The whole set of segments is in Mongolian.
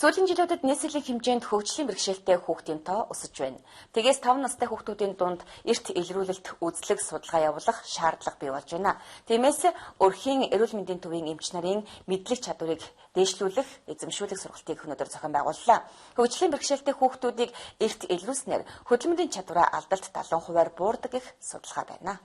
Сүүлийн жилүүдэд нийслэлийн хэмжээнд хөгжлийн бэрхшээлтэй хүүхдийн тоо өсөж байна. Тэгээс 5 настай хүүхдүүдийн дунд эрт илрүүлэлт, үзлэг, судалгаа явуулах шаардлага бий болж байна. Тиймээс өрхийн эрүүл мэндийн төвийн эмч нарын мэдлэг чадварыг дээшлүүлэх, эзэмшүүлэх сургалтыг өнөөдөр зохион байгууллаа. Хөгжлийн бэрхшээлтэй хүүхдүүдийг эрт илрүүлснээр хөдөлмөрийн чадвараа алдалт 70%-аар буурдаг гэх судалгаа байна.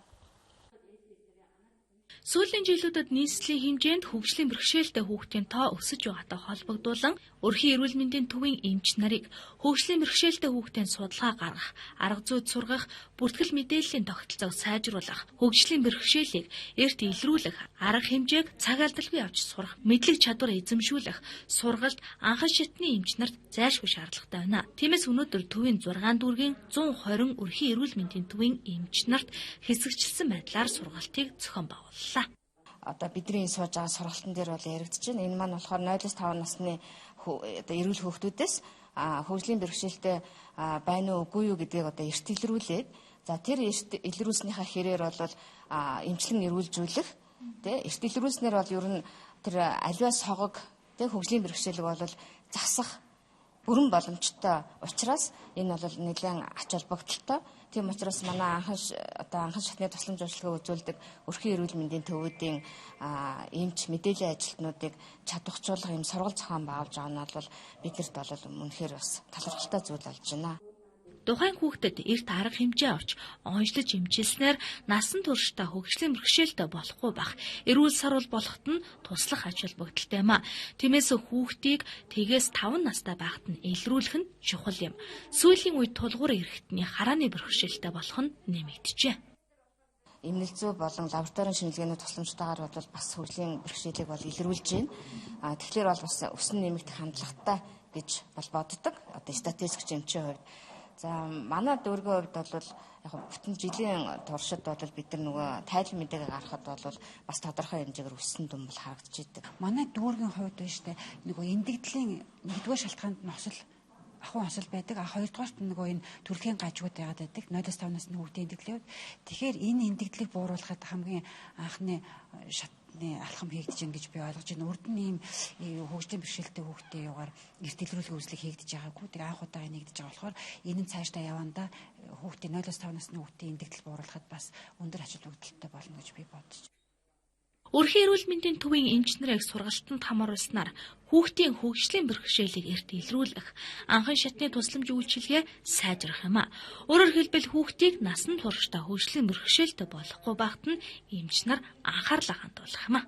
Сүүлийн жилүүдэд нийслэлийн хэмжээнд хөгжлийн бэрхшээлтэй хүүхдийн тоо өсөж байгаатай холбогдуулан өрхийн эрүүл мэндийн төвийн эмч нарыг хөгжлийн бэрхшээлтэй хүүхдийн судалгаа гаргах, арга зүйд сургах, бүртгэл мэдээллийн тогтолцоог сайжруулах, хөгжлийн бэрхшээлийг эрт илрүүлэх, арга хэмжээг цаг алдалгүй авч сурах, мэдлэг чадвар эзэмшүүлэх сургалт анхан шатны эмч нарт зайлшгүй шаардлагатай байна. Тиймээс өнөөдөр төвийн 6 дүүргийн 120 өрхийн эрүүл мэндийн төвийн эмч нарт хэсэгчилсэн байдлаар сургалтыг зохион байгууллаа. Одоо бидний сууж байгаа сургалтын дээр бол яригдж байна. Энэ маань болохоор 0-5 насны одоо эрүүл хүүхдүүдээс хөгжлийн бэрхшээлтэй байна уу үгүй юу гэдгийг одоо эрт илрүүлээд, за тэр эрт илрүүлснийхаа хэрээр бол эмчилгээ эрүүлжүүлэх, тэ, эрт илрүүлснээр бол ер нь тэр аливаа согог, тэ, хөгжлийн бэрхшээлийг бол засах бүрэн боломжтой учраас энэ бол нэлээд ач холбогдолтой. Тийм учраас манай анхан шатны тусламж үйлчилгээ үзүүлдэг өрхийн эрүүл мэндийн төвүүдийн эмч мэдээллийн ажилтнуудыг чадварчуулах юм сургалт зохион байгуулж байгаа нь бол биднэрт бол үнэхээр бас талархалтай зүйл болж байна. Тухайн хүүхдэд эрт арга хэмжээ авч онцлож эмчилснээр насан туршдаа хөгжлийн бэрхшээлтэй болохгүй бах. Эрүүл саруул болоход нь туслах ач холбогдолтой юм а. Тиймээс хүүхдийг тэгээс 5 настай байхад нь илрүүлэх нь чухал юм. Сүүлийн үед тулгуур эрхтний харааны бэрхшээлтэй болох нь нэмэгджээ. Эмнэл зүй болон лабораторийн шинжилгээний тусламжтайгаар бол бас хөгжлийн бэрхшээлийг бол илрүүлж байна. Тэгэхээр бол бас өсөн нэмэгдэх хандлагатай гэж бол боддог. Одоо статистик эмчийн хувьд. За манай дүүргийн хувьд бол яг бүтэн жилийн туршид бол бид нар нөгөө тайлан мэдээгээ гаргахад бол бас тодорхой хэмжээгээр өссөн дүн бол харагдаж идэг. Манай дүүргийн хувьд байна штэ, нөгөө эндэгдлийн нэгдүгээр шалтгаанд нь осол, ахуй осол байдаг. А хоёрдугаарт нь нөгөө энэ төрөлхийн гажгууд байгаад байдаг. 0-5 насны хүүхдийн эндэгдлийн хувьд. Тэгэхээр энэ эндэгдлийг бууруулахад хамгийн анхны шатны алхам хийгдэж байна гэж би ойлгож байна. Урд нь ийм хөгжлийн бэрхшээлтэй хүүхдээ юугаар эрт илрүүлэх үзлэг хийгдэж байгаагүй. Тэгээ анх удаа нэгдэж байгаа болохоор энэ нь цаашдаа явандаа хүүхдийн 0-5 насны хүүхдийн эндэгдэл бууруулахад бас өндөр ач холбогдолтой болно гэж би бодож. Өрхийн эрүүл мэндийн төвийн эмч нарыг сургалтанд хамруулснаар хүүхдийн хөгжлийн бэрхшээлийг эрт илрүүлэх, анхан шатны тусламж үйлчилгээ сайжрах юм а. Өөрөөр хэлбэл хүүхдийг насан туршдаа хөгжлийн бэрхшээлтэй болохгүй байхад нь эмч нар анхаарлаа хандуулах юм а.